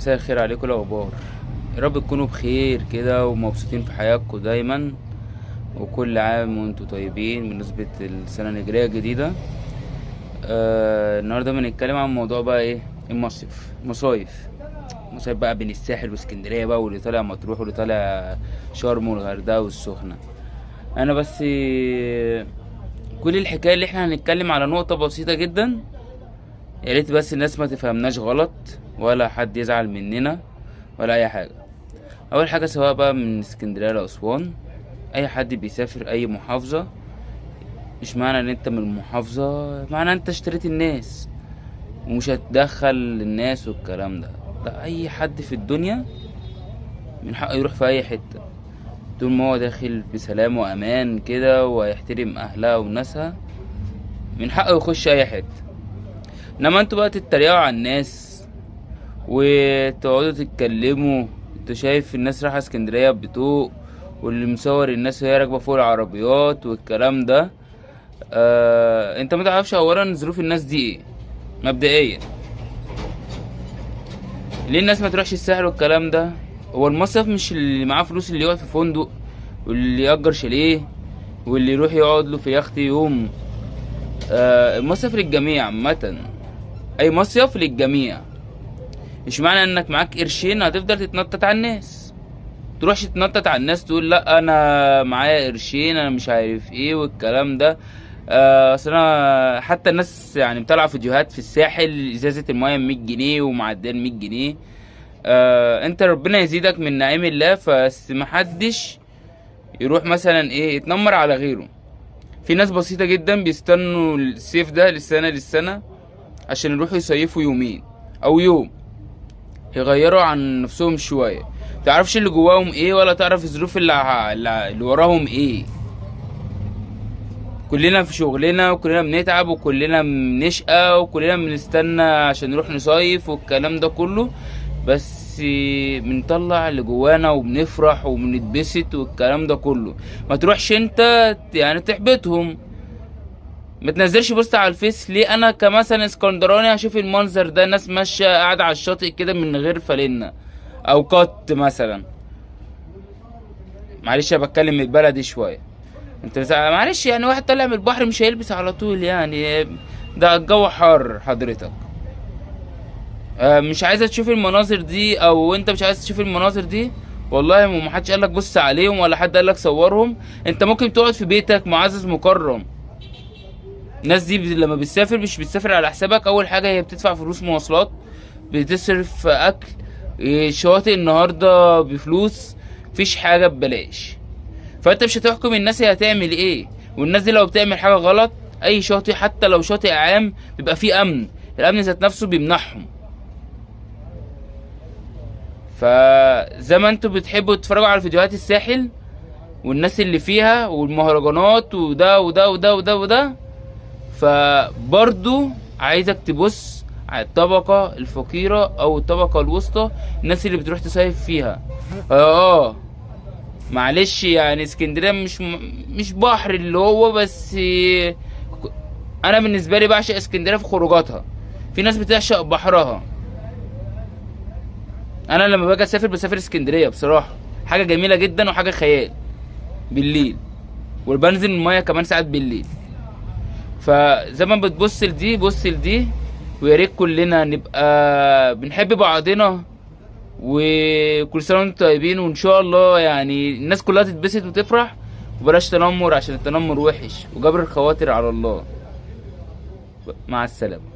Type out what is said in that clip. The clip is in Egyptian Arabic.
مساء الخير عليكم. الاخبار يا رب تكونوا بخير كده ومبسوطين في حياتكم دايما، وكل عام وانتم طيبين بالنسبة للسنة الهجرية الجديدة. النهاردة بنتكلم عن موضوع بقى ايه؟ المصيف، مصايف، مصايف بقى بين الساحل واسكندرية بقى، واللي طالع مطروح واللي طالع شرم والغردقة والسخنة. انا بس كل الحكاية اللي احنا هنتكلم على نقطة بسيطة جدا، يا ريت بس الناس ما تفهمناش غلط ولا حد يزعل مننا ولا اي حاجة. اول حاجة، سواء بقى من اسكندرية لأسوان، اي حد بيسافر اي محافظة، مش معنى ان انت من المحافظة معنى انت اشتريت الناس ومش هتدخل الناس والكلام ده. لا، اي حد في الدنيا من حقه يروح في اي حتة طول ما هو داخل بسلام وامان كده ويحترم اهلها وناسها، من حقه يخش اي حتة. انما انتوا بقى تتريقوا على الناس وتقعدوا تتكلموا، انت شايف الناس رايحة اسكندرية بتوق، واللي مصور الناس وهي راكبة فوق العربيات والكلام ده. انت ما تعرفش اولا ظروف الناس دي ايه مبدئيا. ليه الناس ما تروحش الساحل والكلام ده؟ هو المصيف مش اللي معاه فلوس اللي يقعد في فندق واللي يأجر شاليه واللي يروح يقعد له في يخت يوم. المصيف للجميع عامة، اي مصيف للجميع. مش معنى انك معاك قرشين هتفضل تتنطط على الناس، تروحش تتنطط على الناس تقول لا انا معايا قرشين انا مش عارف ايه والكلام ده. اصل انا حتى الناس مطلعه فيديوهات في الساحل ازازه المايه 100 جنيه ومعديه 100 جنيه. انت ربنا يزيدك من نعيم الله، بس محدش يروح مثلا يتنمر على غيره. في ناس بسيطه جدا بيستنوا الصيف ده للسنه للسنه عشان يروحوا يصيفوا يومين او يوم، يغيروا عن نفسهم شويه. تعرفش اللي جواهم ايه ولا تعرف الظروف اللي وراهم ايه. كلنا في شغلنا وكلنا بنتعب وكلنا بنشقى وكلنا بنستنى عشان نروح نصيف والكلام ده كله، بس بنطلع اللي جوانا وبنفرح وبنتبسط والكلام ده كله. ما تروحش انت تحبطهم، ما تنزلش بوست على الفيس ليه انا كمثلا اسكندراني هشوف المنظر ده، ناس ماشيه قاعده على الشاطئ كده من غير فالنه او قط مثلا. معلش انا بتكلم من البلدي شويه، انت معلش واحد طالع من البحر مش هيلبس على طول، ده الجو حار حضرتك. مش عايزه تشوف المناظر دي او انت مش عايز تشوف المناظر دي، والله ما حدش قالك بص عليهم ولا حد قالك صورهم. انت ممكن تقعد في بيتك معزز مكرم. الناس دي لما بتسافر مش بتسافر على حسابك. اول حاجه هي بتدفع فلوس مواصلات، بتصرف اكل، شواطئ النهارده بفلوس، مفيش حاجه ببلاش. فانت مش هتحكم الناس هي هتعمل ايه. والناس دي لو بتعمل حاجه غلط، اي شاطئ حتى لو شاطئ عام بيبقى فيه امن، الامن ذات نفسه بيمنعهم. فزي ما انتوا بتحبوا تتفرجوا على فيديوهات الساحل والناس اللي فيها والمهرجانات وده وده وده وده وده، فبرضو عايزك تبص على الطبقة الفقيرة او الطبقة الوسطى، الناس اللي بتروح تصيف فيها. معلش اسكندرية مش بحر اللي هو، بس انا بالنسبة لي بعشق اسكندرية في خروجاتها. في ناس بتعشق بحرها. انا لما باجي اسافر بسافر اسكندرية بصراحة، حاجة جميلة جدا وحاجة خيال بالليل، وبنزل المية كمان ساعات بالليل. فزي ما بتبص لدي بص لدي، ويا ريت كلنا نبقى بنحب بعضنا، وكل سنة وانتم طيبين، وان شاء الله الناس كلها تتبسط وتفرح، وبلاش تنمر عشان التنمر وحش، وجبر الخواطر على الله. مع السلامة.